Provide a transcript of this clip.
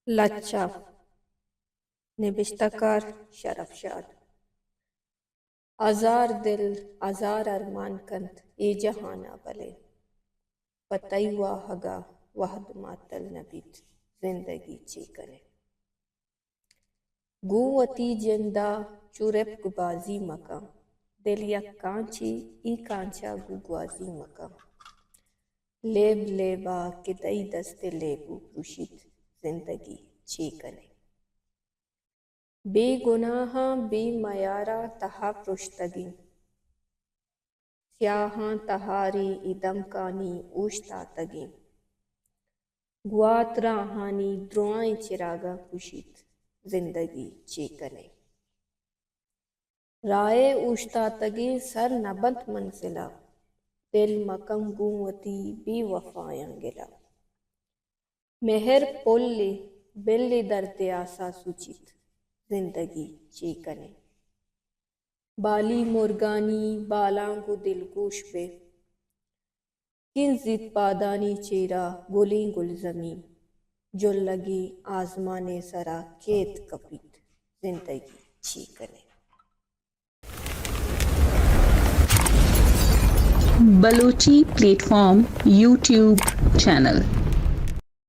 لچہ، نبشتہ کار شرف شاد۔ ہزار دل، ہزار ارمان کنت اے جہان ءَ، بلے پہ تئی واہگ ءَ وہد معطل نہ بیت، زندگی چے کنئے؟ گوں وتی جند ءَ چو رپک بازی مکن، دل یک کانچے، اے کانچ ءَ گوں گوازی مکن۔ لیب لیب ءَ کہ تئی دست ءِ لیبو پروشیت، زندگی چے کنئے؟ بے گناہاں بے میاراں تہا پرشتگیں، سیاہاں تہاریں اے دمکانی اوشتاتگیں۔ گوات راہانی درائیں چراگاں کشیت، زندگی چے کنئے؟ راہ ءِ اوشتاتگیں سر نہ بنت منزل ءَ، دل مکن گوں وتی بے وفایاں گلہ۔ مہر پلے، بلے درد ءِ آسا سوچیت، زندگی چے کنئے؟ بالی مرگانی بالانگ و دلگوش بہ، کنزیت پادانی چیرا گلیں گلزمین، جلگیں آزمان ءِ سرا کیت کپیت، زندگی چے کنئے؟ Balochi plate form YouTube channel.